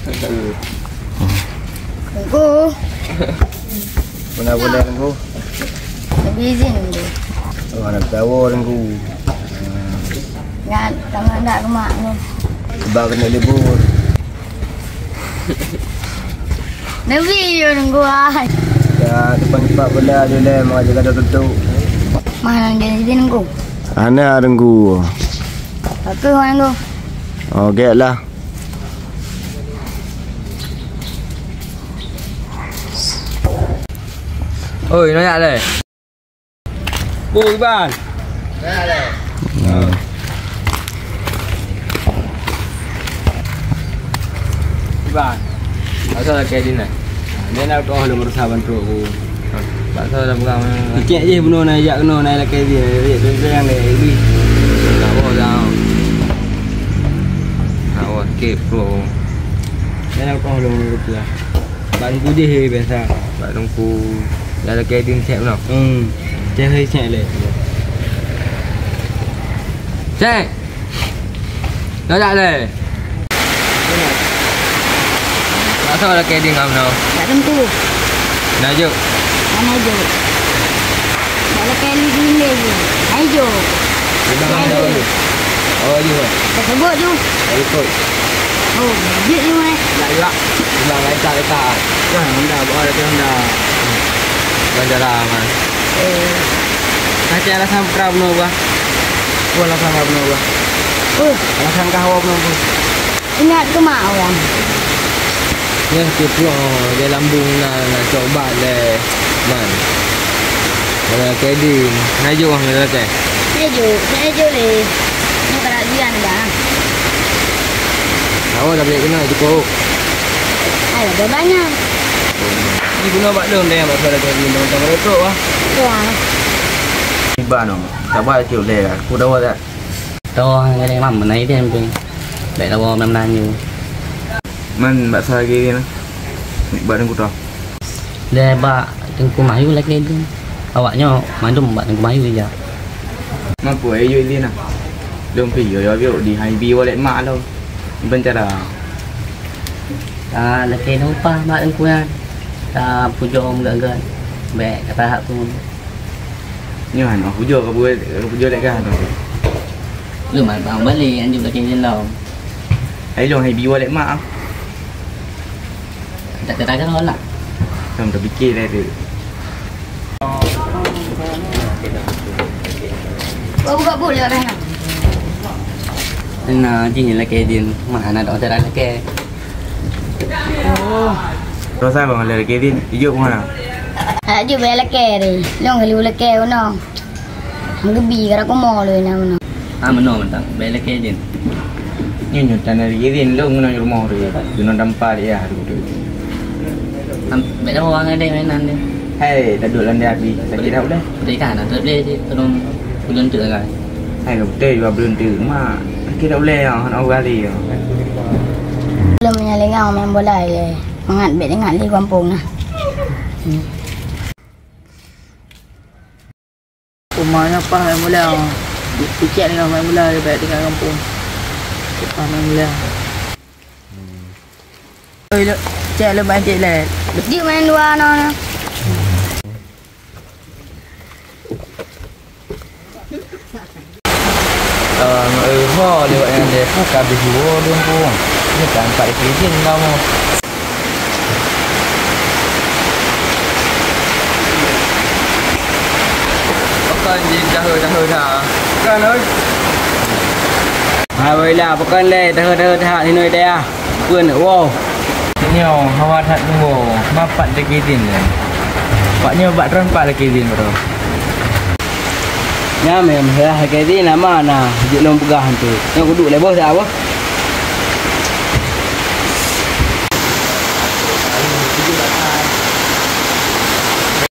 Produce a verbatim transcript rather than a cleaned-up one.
Teungku. Pernah boleh, Teungku? Lebih izin, Teungku. Oh, anak tawa, Teungku. Ingat, tangan dak kemak, Teungku. Sebab kena libur. Nabi yo nunggu ai. Ya, depan cepat bola je leh, mau jaga tutup. Mana dia izin, Teungku? Ana, Teungku. Aku, Teungku. Oh, gek lah. Oi, nanya leh. Bu Iban. Hmm. Iban. Asal lagi di mana? Dia nak tahu lu merusak bantu aku. Bakso dah pegang. Kecek je bunoe na jak keunoe na lakèe bie. Dia yang dia beli. Tak apa dah. Awak skip bro. Dia nak tahu lu rupiah. Bak Teungku jih biasa. Bak Teungku. Dah lakèe ding cek noh. Hmm. Cek hai cek leh. Cek. Dah tak leh. Asal lakèe ding ngam noh. Tak tentu. Najuk. Mana juk? Nak lakèe ni sini je. Hai juk. Memang ada tu. Oh, iya. Tersebut tu. Ikut. Oh, jeuet ni, Mat. Nak juga. Bilang lain tak dekat. Kan, Honda, bawa ada Honda. Bukan jalan, Mat. Eh. Nanti alasan perang bunuh gua. Gua alasan perang bunuh gua. Uh. Alasan kah awak bunuh gua. Ingat keu mak awak. Nyan keu puang, di lambung na, na coba lé. Man. Ada kedi. Najuk ah, ada teh. Najuk, najuk lé. Ni kajian dah. Awak dah beli kena cukup. Ayo, banyak. Di guna bak dong deh, bak suara kedi, macam rotok ah. Wah. Iban, oh. Sabar cuk lé, aku dah wadah. Toh, ngalai mam, meunai deh, pih. Bèk lawa meunan-meunan nyoe. Man bak sa lagèe nyan? Bak Teungku toh. Deh, bak Teungku Mayu lagèe nyan. Awak nyoe mandum bak Teungku Mayu ija. Mampu, eh, yue lé na. Lôn pih, yo, yo, yo, di hai bi walek mak lôn. Ban cara. Ah, lagèe nyoe upah bak Teungku nyan. Ta pujoe meugat-gat. Bèk kata hak pun. Nyoe hana pujoe ka buet, ka pujoe lé kah tu. Lôn bang balek anjuk lagèe nyan lom. Hai lôn hai bi walek mak ah. Tak kata kan lah. Lôn terpikir lah tu. Kau buka buet lewat dah. Nah, jih lagèe din, mah anak doktor lagèe. Oh. Terus apa malah lagi Din? Ijuk ke mana? Ajuk bayar laki ni. Long kali laki uno. Menggebi kara kumo lu na mana. Ah, meno mentang. Bayar laki Din. Ni nyutan dari Din, long na rumah tu. Guna dampar ya tu. Am, beda orang ada mainan dia. Hai, tak duduk landai api. Sakit tak boleh? Boleh kan? Tak boleh je. Tolong belum tu kan. Hai, betul juga belum tu. Mak, sakit tak boleh ya. Anak orang kali ya. Lôn meunyoe lé ngon main bola ilèe, mangat bèk ingat lé gampông na. Hmm. Uma nyoe paih main bola. Picek ngon main bola bèk tinggai gampông. Paih main bola. Oi, cek lôn main cek lé. Di main dua na. Ehm, eh, ho lewat yang dia pun ka habis dua dong pun. Ni kan empat kejin kamu. Bukan jin dah dah dah. Bukan oi. Hai wei lah, bukan leh dah dah dah ni noi dah. Peue neuwoe? Nyoe hawa that neuwoe, ma pat lagèe din nyan. Pak nyoe bak droen pat lagèe din baroe. Nyan meuhah lagèe din nama na jeuet lôn peugah tu. Nyoe kuduek lé boh dak boh.